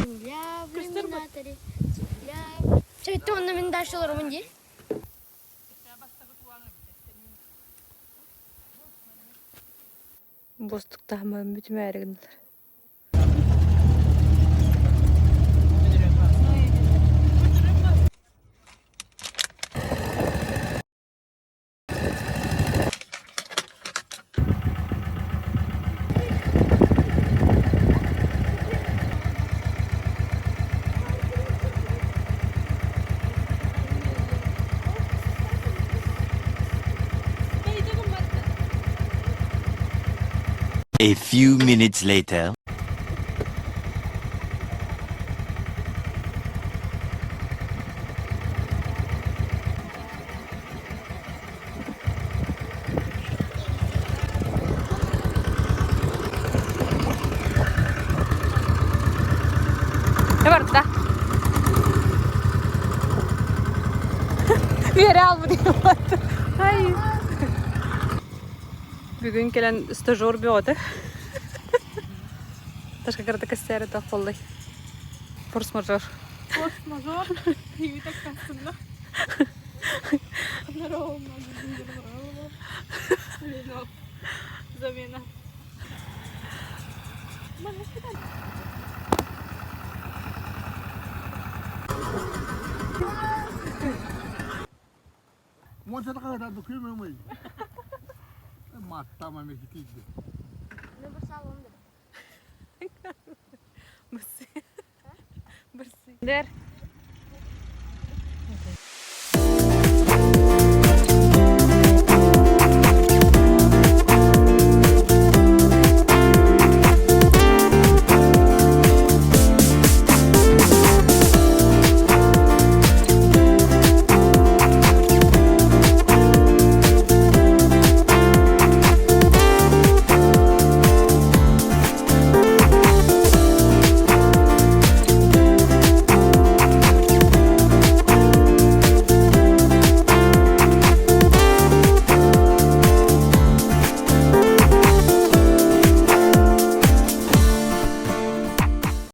Земля в иллюминаторе, земля... Чэ, онно мин дальше олоробун дии. Буостуктаһыммын бүтүмээри гыннылар. A few minutes later. Ne барда? Үөрэ албы диэн Ай. Бүгүн кэлэн стажер бөҕөтө. Ташка кырата кэссээри тох боллай. Форс-мажор. Форс-мажор. Привет, Замена.